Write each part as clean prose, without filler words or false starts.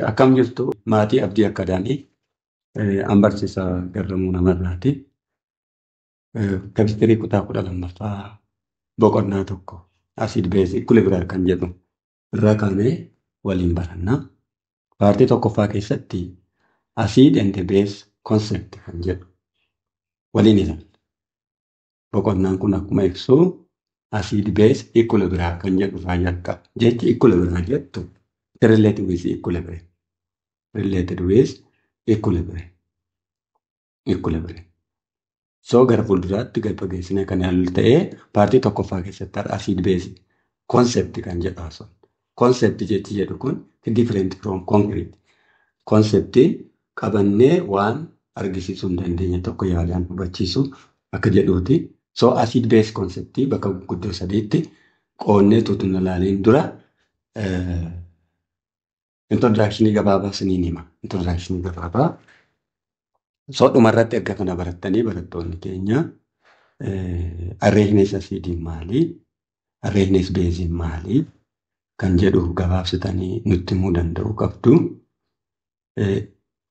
Akkam jirtu, maatii Abdii Akkadaanii? An barsiisaa Garramuu Namarraati. Keemistirii kutaa 12ffaa boqonnaa 1 acid base equilibrium kan jedhu irraa kaanee waliin baranna. Paartii tokkoffaa keessatti acid and base concept kan jedhu waliin ilaalla. Boqonnaan kun akkuma ibsu acid base equilibrium kan jedhu irraa jalqaba. Jechi equilibrium jettu related with equilibrium. Related with equilibrium. Equilibrium. So gara fuulduraatti gad fageessinee kan ilaallu ta'ee, paartii tokkoffaa keessatti har'a acid base concept kan jedhu haasofna. Concept jechi jedhu kun different from concrete. Conceptiin qabannee waan argisiisuu hin dandeenye tokko yaadaan hubachiisu akka jedhuuti. So acid base conceptii bakka guddoo sadiitti qoonnee tuutu ilaaliin dura introductionii gabaabaa isiniin hima. Introductionii gabaabaa. So dhumarratti erga kana barattanii barattoonni keenya Arrhenius acidiin maali? Arrhenius baseiin maali? Kan jedhu gabaabsitanii nutti himuu danda'uu qabdu.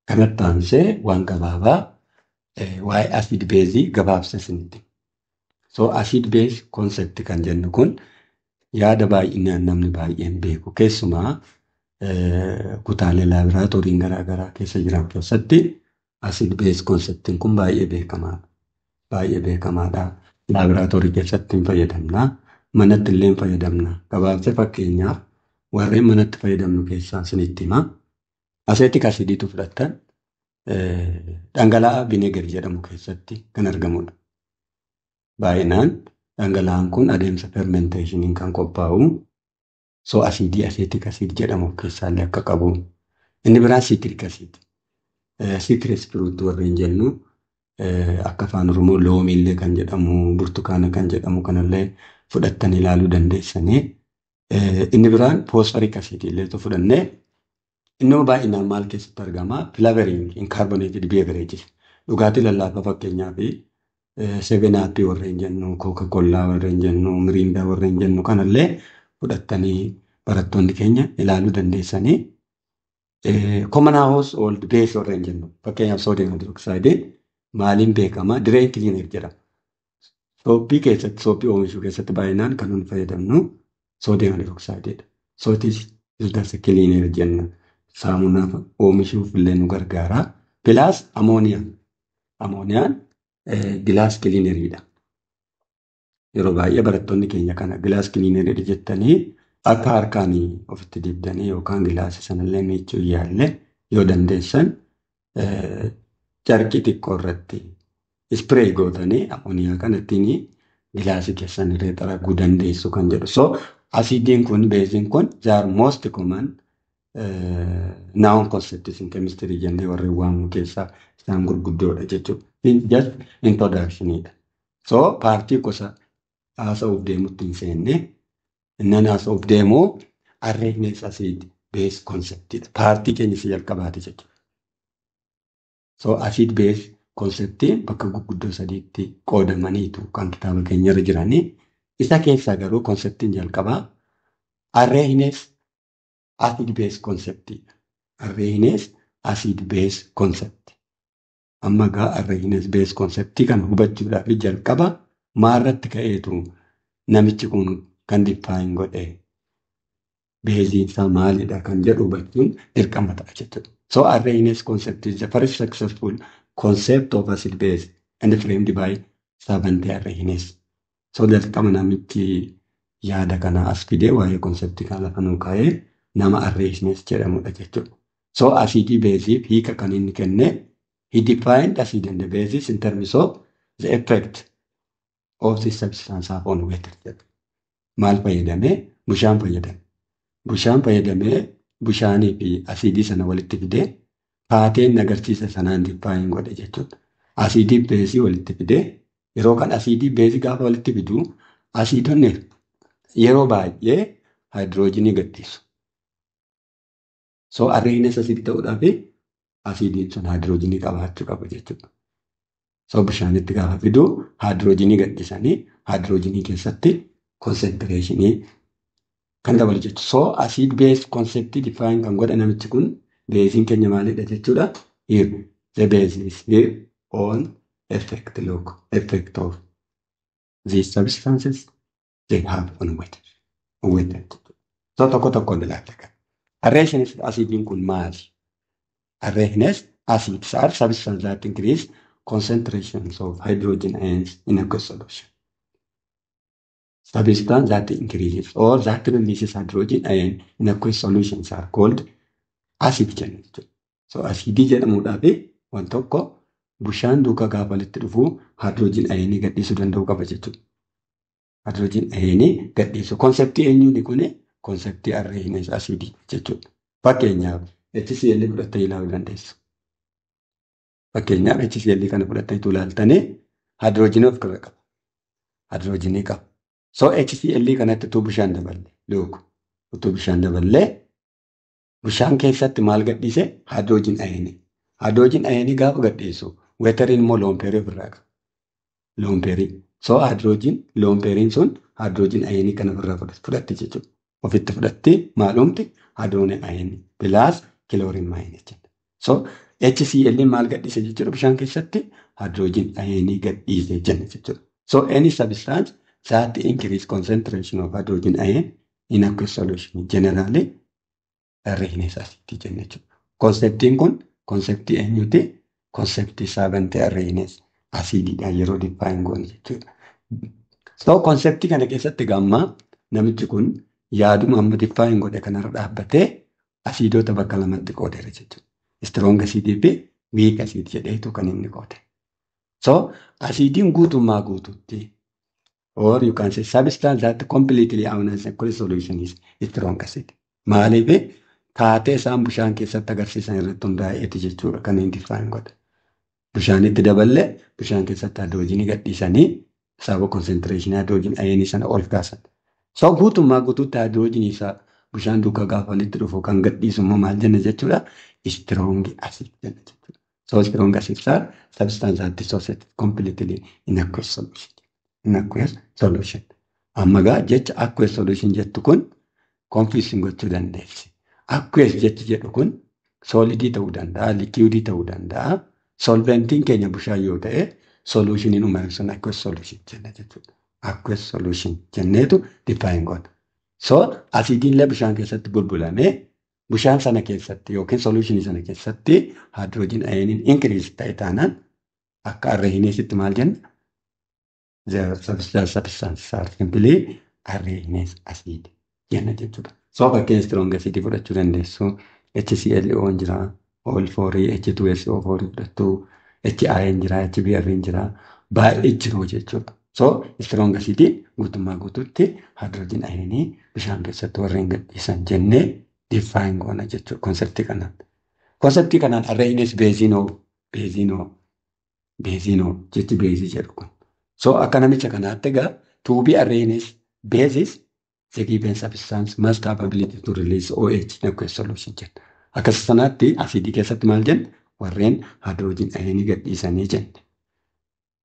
Kanatti aansee waan gabaabaa waa'ee acid baseii gabaabsa isinitti. So acid base concept kan jennu kun yaada baay'inaan namni baay'een beeku, keessumaa kutaalee laaboraatooriin garaagaraa keessa jiran keessatti acid base conceptiin kun baay'ee beekamaadha. Baay'ee beekamaadha. Laaboraatoorii keessatti hin fayyadamna. Manatti illee hin fayyadamna. Gabaabsee fakkeenyaaf warreen manatti fayyadamnu keessaa isinitti hima. Acetic acidiitu fudhattan, dhangala'aa vinegar jedhamu keessatti kan argamudha. Baay'inaan dhangala'aan kun adeemsa fermentationiin kan qophaa'u. So asiidii acetic acid jedhamu of keessaallee akka qabu. Inni biraan citric acid. Citrus fruit warreen jennu, akka afaan Oromoo loomiillee kan jedhamu, burtukaana kan jedhamu kanallee fudhattanii ilaaluu dandeessanii. Inni biraan phosphoric acid illee fudhannee, inni baay'inaan maal keessatti argama? Flavoring in carbonated beverages. Dhugaatii lallaafaa, fakkeenyaaf Seven Up warreen jennu, Coca Cola warreen jennu, Mirinda warreen jennu kanallee fudhattanii barattoonni keenya ilaaluu dandeessanii. Common household base warreen jennu, fakkeenyaaf sodium hydroxide maaliin beekama? Drain cleaner jedhama. Soapii keessatti, soapii oomishuu keessatti baay'inaan kan nuti fayyadamnu sodium hydroxide. So it is used as a cleaner jenna. Saamunaa oomishuuf illee nu gargaara. Plus ammonia. Ammooniyaan glass cleaneriidha. Yeroo baay'ee barattoonni keenya kana glass cleaneriidha jettanii akka harkaan ofitti dibdanii yookaan gilaasii sanallee miiccuu yaalle, yoo dandeessan carqii xiqqoo irratti spray gootanii ammooniyaa kana ittiin gilaasii keessan irree xaraguu dandeessu kan jedhu. So asiidiin kun, baseiin kun, they are most common known concepts in chemistry jennee warreen waamnu keessaa isaan gurguddoodha jechuudha. Just introductionidha. So paartii gosa haasa'uuf deemutti hin seenne. Inni haasa'uuf deemu Arrhenius acid base conceptidha. Paartii keenya isa jalqabaati jechuudha. So acid base conceptiin bakka gurguddoo sadiitti qoodamaniitu kan kitaaba keenyarra jiranii. Isa keessaa garuu conceptiin jalqabaa Arrhenius acid base conceptidha. Arrhenius acid base concept. Amma egaa Arrhenius base conceptii kana hubachuudhaaf jalqaba maalirratti ka'eetu namichi kun kan define godhe, baseiin isaa maalidha kan jedhu hubachuun dirqama ta'a jechuudha. So Arrhenius concept is the first successful concept of acid base and framed by Svante Arrhenius. So jalqaba namichi yaada kana as fidee waa'ee conceptii kana lafa nuu kaa'ee nama Arrhenius jedhamudha jechuudha. So acidii baseiif hiika kan inni kenne, he defined acid and the bases in terms of the effect of the substance upon water jedha. Maal fayyadamee? Bishaan fayyadame. Bishaan fayyadamee bishaanii fi asiidii sana walitti fidee taateen agarsiisa sanaan define godhe jechuudha. Asiidii baseii walitti fidee, yeroo kan asiidii baseii gaafa walitti fidu, asiidonni yeroo baay'ee haayidroojinii gadhiisu. So Arrhenius asiidii ta'uudhaaf asiidiin sun haayidroojinii qabaachuu qaba jechuudha. So bishaanitti gaafa fidu haayidroojinii gadhiisanii haayidroojinii keessatti concentrationii kan dabalu jechuudha. So acid base conceptii define kan godhe namichi kun Beeziin keenya maalidha jechuudha? Here the base is here on effect, look, effect of these substances they have on water. Water. So tokko tokkoon ilaalla kan. Arrhenius acidiin kun maali? Arrhenius acids are substances that increase concentrations of hydrogen ions in aqueous solution. Substance that increases or that releases hydrogen ion in aqueous solutions are called acid jenna jechuudha. So acidii jedhamuudhaaf waan tokko bishaan duukaa gaafa walitti dhufu hydrogen ionii gadhiisuu danda'uu qaba jechuudha. Hydrogen ionii gadhiisu. Konseptii eenyuuni kuni? Konseptii Arrhenius acidii jechuudha. Fakkeenyaaf HCl fudhattanii ilaaluu dandeessu. Fakkeenyaaf HCl kana fudhattanii ilaaltanii hydrogenii of irraa qaba. Hydrogenii qaba. So HCl kanatti utuu bishaan daballe, look, utuu bishaan daballee bishaan keessatti maal gadhiise? Hydrogen ionii. Hydrogen ionii gaafa gadhiisu wateriin immoo lone pairii ofirraa qaba. Lone pairii. So hydrogen lone pairiin sun hydrogen ionii kana ofirraa fudhatti jechuudha. Ofitti fudhatti maal uumti? Hydrogen ionii plus chlorine minus jenna. So HCl maal gadhiise jechuudha bishaan keessatti? Hydrogen ionii gadhiise jenna jechuudha. So any substance that increase concentration of hydrogen ion in aqueous solution generally Arrhenius acid jenna jechuudha. Konseptiin kun konseptii eenyuti? Konseptii Saventy Arrhenius acidiidhaan yeroo define goone jechuudha. So konseptii kana keessatti gammaa namichi kun yaaduma amma define godhe kanarra dhaabbatee asiidota bakka lamatti qoodeera jechuudha. Strong acidii fi weak acid jedheetu kan inni qoode. So asiidiin guutummaa guututti, or you can say substance that completely ionizes aqueous solution is strong acid. Maaliif? Taatee isaan bishaan keessatti agarsiisan irratti hundaa'eeti jechuudha kan inni define godhe. Bishaanitti daballee bishaan keessatti hydrogenii gadhiisanii sababa concentration hydrogen ionii sana ol kaasan. So guutummaa guutuutti hydrogenii isaa bishaan duukaa gaafa walitti dhufu kan gadhiisu immoo maal jenna jechuudha? Strong acid jenna jechuudha. So strong acids are substance that dissociate completely in aqueous solution. In aqueous solution. Amma gaa jecha aqueous solution jettu kun confusing gochuu dandeessi. Aqueous jechi jedhu kun solidii ta'uu danda'a, liquidii ta'uu danda'a. Solventiin keenya bishaan yoo ta'e, solutioniin uumame sun aqueous solution jenna jechuudha. Aqueous solution jenneetu define goona. So asiidiin illee bishaan keessatti bulbulamee bishaan sana keessatti yookiin solutionii sana keessatti hydrogen ioniin increase ta'e taanaan akka Arrheniusitti maal jenna? The substance are simply Arrhenius acid jenna jechuudha. So fakkeenya strong acid fudhachuu dandeessu. HClO jira, all 4, H2SO4 fudhattu, HI jira, HBr jira, baay'ee jiru jechuudha. So strong acid guutummaa guutuutti hydrogen ionii bishaan keessatti warreen gadhiisan jennee define goona jechuudha konseptii kanaan. Konseptii kanaan Arrhenius beezinoo, beezinoo, beezinoo jechi beezii jedhu kun. So akka namicha kanaatti egaa to be Arrhenius bases, the given substance must have ability to release OH in aqueous solution jenna. Akkas sanaatti asiidii keessatti maal jenna? Warreen hydrogen ionii gadhiisanii jenne.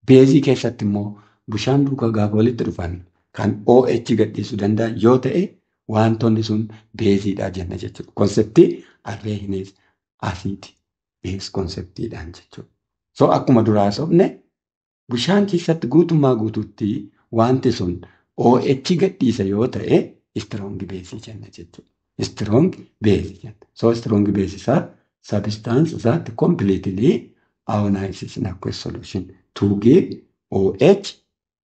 Beezii keessatti immoo bishaan duukaa gaafa walitti dhufan kan OH gadhiisuu danda'an yoo ta'e wantoonni sun beeziidha jenna jechuudha. Konseptii Arrhenius acid base konseptiidhaan jechuudha. So akkuma duraa sobne bishaan keessatti guutummaa guutuutti wanti sun OH gadhiisa yoo ta'e strong base jenna jechuudha. Strong base jenna. So strong base are substance that completely ionizes in aqueous solution to give OH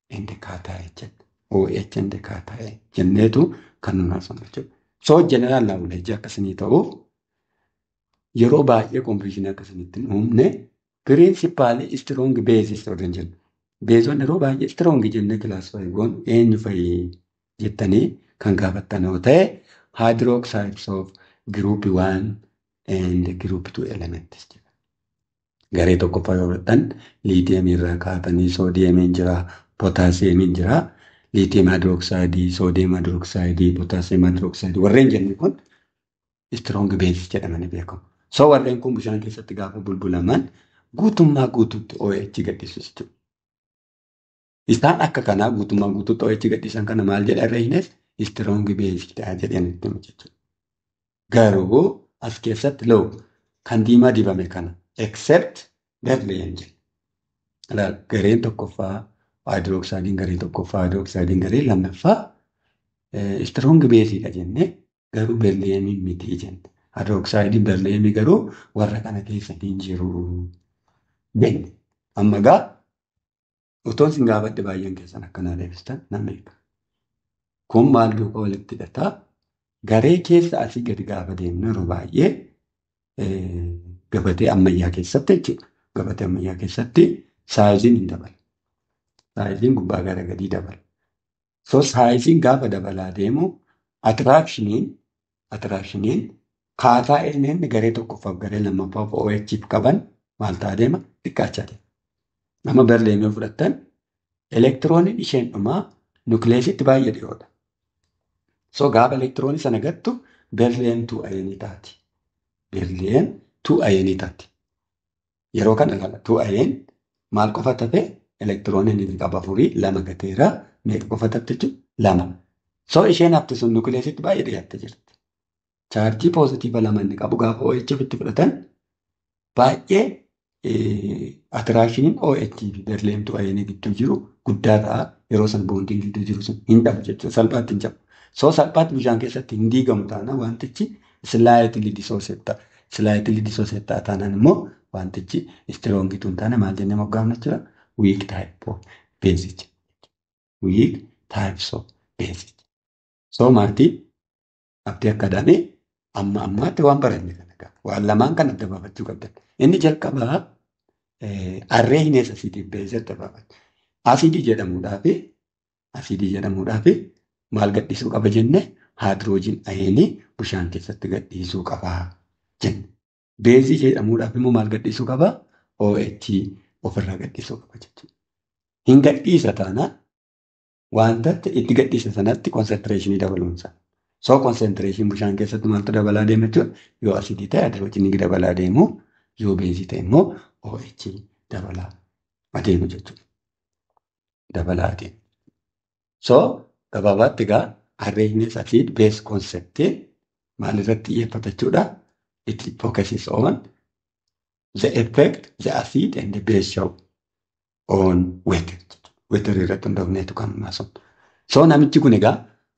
and cation jenna. OH and cation jenneetu kan nun haasofnu jechuudha. So general knowledge akkasinii ta'uuf yeroo baay'ee confusion akkasinitti hin uumne principally strong bases warreen jennu. Beezonni yeroo baay'ee strong jennee classify goonu eenyu fa'i jettanii kan gaafattan yoo ta'e, hydroxides of group 1 and group 2 elements jedha. Garee tokkoffaa yoo fudhattan liitiyeemii irraa kaatanii soodiyeemiin jira, pootaasiyeemiin jira. Lithium hydroxide, sodium hydroxide, potassium hydroxide warreen jennu kun strong base jedhamanii beekamu. So warreen kun bishaan keessatti gaafa bulbulaman guutummaa guutuutti OH gadhiisu jechuudha. Isaan akka kanaa guutummaa guutuutti OH gadhiisan kana maal jedha Arrhenius? Strong base dha jedhanii nutti himu jechuudha. Garuu As keessatti loo kan diimaa dibame kana except beryllium jenna. Ilaal gareen tokkoffaa haayidrooksaayidiin garee tokkoffaa haayidrooksaayidiin garee lammaffaa strong beesiidha jennee garuu berylliumiin miti jenne. Haayidrooksaayidiin berylliumii garuu warra kana keessa hin jiru jenne. Amma egaa utoon sin gaafadhe baay'een keessan akkanaa deebistan nan beeka. Kun maal duukaa walitti hidhataa? Garee keessa asii gadi gaafa deemnu yeroo baay'ee gabatee ammayyaa keessatti jechuudha. Gabatee ammayyaa keessatti saayiziin hin dabala. Saayiziin gubbaa gara gadii dabala. So saayiziin gaafa dabalaa deemu atiraakshiniin kaataa inni garee tokkoffaaf garee lammaffaaf OH'f qaban maal ta'aa deema? Xiqqaachaa deema. Nama beryllium yoo fudhattan elektirooniin isheen dhumaa nukleesitti baay'ee dhiyoodha. So gaafa elektiroonii sana gattu beryllium 2 ayonii taati. Beryllium 2 ayonii taati. Yeroo kana ilaala 2 ayoon maal qofa tafe elektirooniin inni qaba afurii lama gateera meeqa qofa tafte jechuudha lama. So isheen hafte sun nukleesitti baay'ee dhiyaattee jirti. Chaarjii poozitiiva lama inni qabu gaafa OH ofitti fudhatan baay'ee atiraakshiniin OH fi beryllium 2 ayonii gidduu jiru guddaa ta'a. Yeroo san boondiin gidduu jiru sun hin dhabu jechuudha. Salphaatti hin cabu. So salphaatti bishaan keessatti hin diigamu taanaan wantichi slightly dissociate ta'a. Slightly dissociate ta'a taanaan immoo wantichi strong hin taane maal jennee moggaafna jechuudha? Weak type of base. Weak types of base. So maatii Abdii Akkaadaamii amma ammaatti waan baranne kana egaa waan lamaan kan adda baafachuu qabdan. Inni jalqabaa Arrhenius asiidii beezii adda baafachuu. Asiidii jedhamuudhaaf maal gadhiisuu qaba jenne haayidroojin ayeenii bishaan keessatti gadhiisuu qaba jenne. Beezii jedhamuudhaaf immoo maal gadhiisuu qaba? OH ofirraa gadhiisuu qaba jechuudha. Hin gadhiisa taanaan wanta itti gadhiisa sanatti konsentireeshinii dabaluunsa. So konsentireeshin bishaan keessatti maaltu dabalaa deema jechuudha? Yoo asiidii ta'e haayidroojinii dabalaa deemu, yoo beezii ta'e immoo OH dabalaa adeemu jechuudha. Dabalaa adeemu. So gabaabaatti egaa Arrhenius acid base concept maalirratti xiyyeeffata jechuudha? It focuses on the effect the acid and the base show on water. Water irratti hundoofneetu kan haasofnu. So namichi kun egaa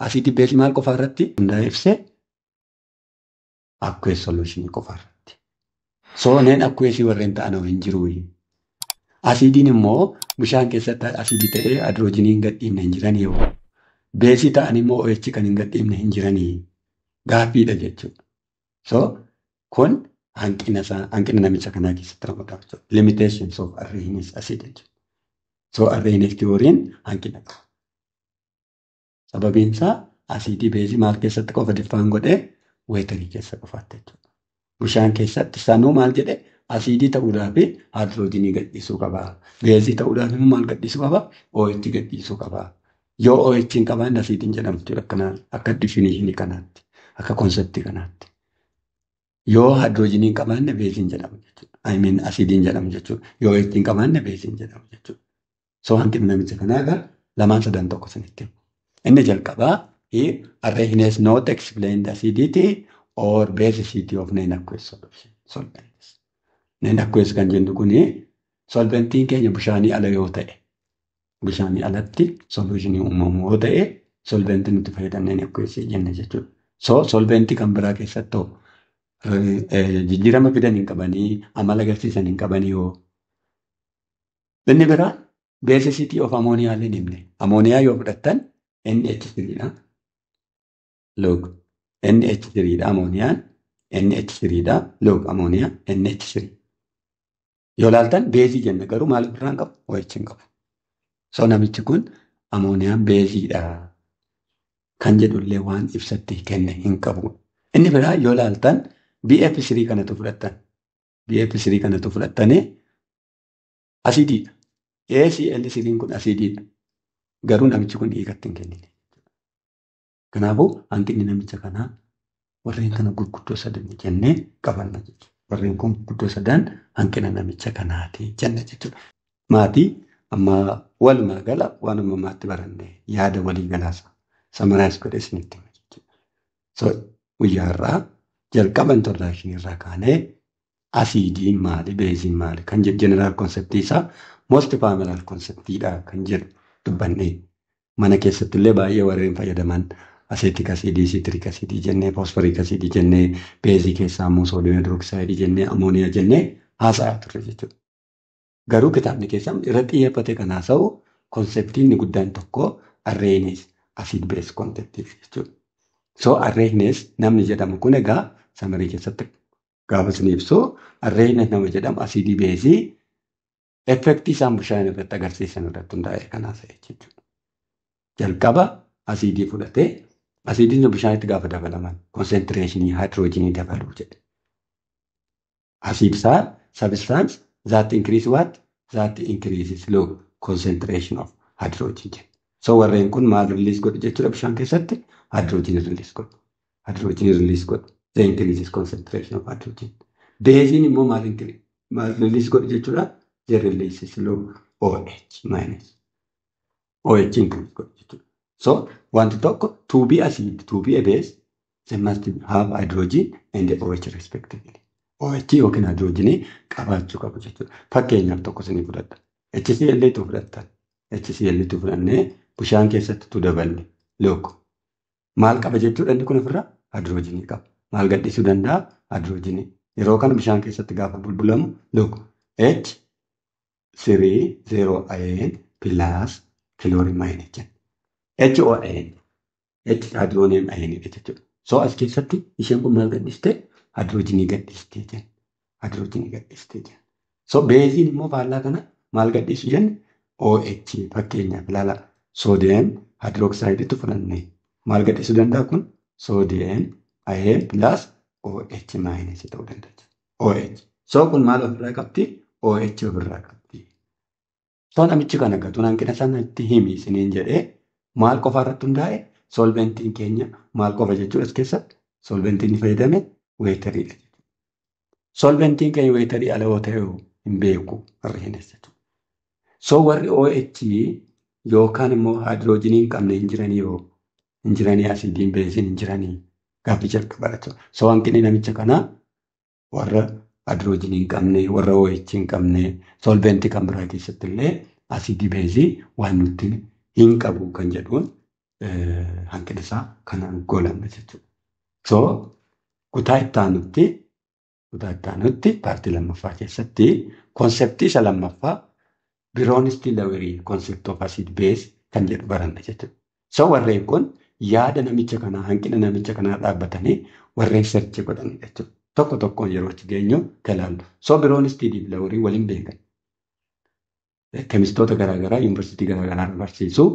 asiidii beezii maal qofa irratti hundaa'e ibsee aqueous solution qofa irratti. So non aqueous warreen ta'an hin jiru. Asiidiin immoo bishaan keessatti asiidii ta'ee haayidroojinii hin gadhiifne hin jiran yoo. Beezii ta'an immoo OH kan hin gadhiifne hin jiranii. Gaaffiidha jechuudha. So kun hanqina isaa hanqina namicha kanaa keessatti ramadama jechuudha. Limitations of Arrhenius acid jechuudha. So Arrhenius theory'n hanqina qaba. Sababiin isaa asiidii beezii maal keessatti qofa define godhee waterii keessa qofaatti jechuudha. Bishaan keessatti sanuu maal jedhee asiidii ta'uudhaaf haayidroojinii gadhiisuu qaba. Beezii ta'uudhaaf immoo maal gadhiisuu qaba? OH gadhiisuu qaba. Yoo OH hin qabaanne asiidiin jedhamu jechuudha akkana akka definitionii kanaatti akka konseptii kanaatti. Yoo haayidroojinii hin qabaanne beeziin jedhamu jechuudha. I mean asiidiin jedhamu jechuudha. Yoo OH hin qabaanne beeziin jedhamu jechuudha. So hanqinni namicha kanaa egaa lamaan sadan tokko sinitti himu. Inni jalqabaa Arrhenius not explain the acidity or basicity of non-aqueous solution solvents. Non-aqueous kan jennu kuni solventiin keenya bishaanii ala yoo ta'e bishaanii alatti solutionii uumamu yoo ta'e solventii nuti fayyadamne non-aqueous jenna jechuudha. So solventii kan biraa keessatti hoo jijjiirama fidan hin qabanii amala agarsiisan hin qabanii yoo. Inni biraa basicity of ammonia illee hin himne. Ammooniyaa yoo fudhattan NH3 dha. Look NH3 dha ammooniyaan NH3 dha. Look ammooniyaa NH3. Yoo ilaaltan beezii jenna garuu maal ofirraa hin qabu? OH hin qabu. So namichi kun ammooniyaan beeziidha kan jedhullee waan ibsatti kenne hin qabu. Inni biraa yoo ilaaltan BF3 kanatu fudhattan. BF3 kanatu fudhattanii asiidiidha. ACl3 kun asiidiidha. Garuu namichi kun hiikatti hin kennine. Kanaafuu hanqinni namicha kanaa warreen kana gurguddoo sadan jennee qabanna jechuudha. Warreen kun gurguddoo sadan hanqina namicha kanaati jenna jechuudha. Maatii amma walumaa gala waan uumamaatti baranne yaada walii galaasa summarize godhee isinitti hima jechuudha. So guyyaa har'aa Jalqaba introduction irraa kaanee asiidiin maali, beeziin maali kan jedhu general conceptii isaa most familiar conceptiidha kan jedhu dubbannee mana keessatti illee baay'ee warreen fayyadaman acetic acidii, citric acidii jennee, phosphoric acidii jennee, beezii keessaa immoo sodium hydroxideii jennee, ammooniyaa jennee haasa'aa turre jechuudha. Garuu kitaabni keessan irratti xiyyeeffate kan haasa'u conceptiin inni guddaan tokko Arrhenius acid base conceptii jechuudha. So Arrhenius namni jedhamu kun egaa summary keessatti gaafa isin ibsu Arrhenius nama jedhamu asiidii beezii effectii isaan bishaan irratti agarsiisan irratti hundaa'e kan haasa'e jechuudha. Jalqaba asiidii fudhatee asiidiin bishaanitti gaafa dabalaman concentrationii haayidroojinii dabaluu jedhe. Acids are substance that increase what? That increases low concentration of hydrogen jedhe. So warreen kun maal release godhu jechuudha bishaan keessatti? Hydrogen release godhu. Hydrogen release godhu. They increases concentration of hydrogen. Beeziin immoo maal maal release godhu jechuudha? They releases low OH minus. OH increase godhu jechuudha. So wanti tokko to be acid, to be a base, they must have hydrogen and OH respectively. OH yookiin hydrogenii qabaachuu qabu jechuudha. Fakkeenyaaf tokko isinii fudhadha. HCl tu fudhattan. HCl tu fudhannee bishaan keessatti tu daballe. Look. Maal qaba jechuudha inni kun ofirraa? Hydrogenii qaba. Maal gadhiisuu danda'a? Hydrogenii. Yeroo kana bishaan keessatti gaafa bulbulamu look. H 3 0 ion plus chlorine minus jenna. HON H hydronium ion jechuudha. So as keessatti isheen kun maal gadhiiste? Hydrogenii gadhiistee jenna. Hydrogenii gadhiistee jenna. So beeziin immoo faallaa kana maal gadhiisu jenne? OH fakkeenyaaf ilaala. Sodium hydroxidetu fudhanne maal gadhiisuu danda'a kun? Sodium ion plus OH minus ta'uu danda'a. OH. So kun maal ofirraa qabdi? OH ofirraa qabdi. So namichi kana gatuun hanqina sanatti himi isiniin jedhee maal qofa irratti hundaa'e? Solventiin keenya maal qofa jechuudha as keessatti? Solventiin inni fayyadame wateriidha. Solventiin keenya waterii ala yoo ta'e hin beeku Arrhenius jechuudha. So warri OH yookaan immoo haayidroojinii hin qabne hin jiranii yoo hin jiranii asiidiin beeziin hin jiranii gaaffii jalqaba jechuudha. So hanqinni namicha kanaa warra haayidroojinii hin qabne warra OH hin qabne solventii kan biraa keessatti illee asiidii beezii waan nutti hin qabu kan jedhuun hanqina isaa kanaan goolabna jechuudha. So kutaa itti aanutti partii lammaffaa keessatti conceptii isa lammaffaa Bronsted Lowry concept of acid base kan jedhu baranna jechuudha. So warreen kun yaada namicha kanaa hanqina namicha kanaa dhaabbatanii warreen search godhanidha jechuudha. Tokko tokkoon yeroo achi geenyu ilaallu. So Bronsted Lowry waliin beekan. Chemistoota garaagaraa yuunivarsiitii garaagaraa barsiisu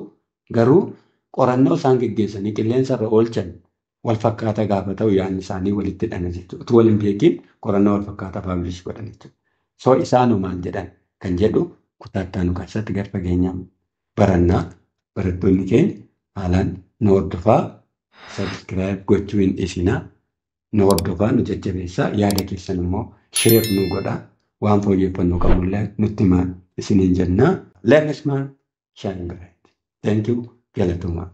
garuu qorannoo isaan geggeessanii qilleensa irra oolchan wal fakkaataa gaafa ta'u yaadni isaanii walitti hidhame jechuudha. Utuu waliin beekiin qorannoo wal fakkaataa publish godhan jechuudha. So isaanuu maal jedhan kan jedhu kutaa itti aanu keessatti gad fageenyaan barannaa barattoonni keenya haalaan nu hordofaa subscribe gochuu hin dhiisinaa nu hordofaa nu jajjabeessaa yaada keessan immoo share nu godhaa waan fooyyeffannoo qabnullee nutti himaa isiniin jennaa. Learn smart, shine bright. Thank you. Galatoomaa.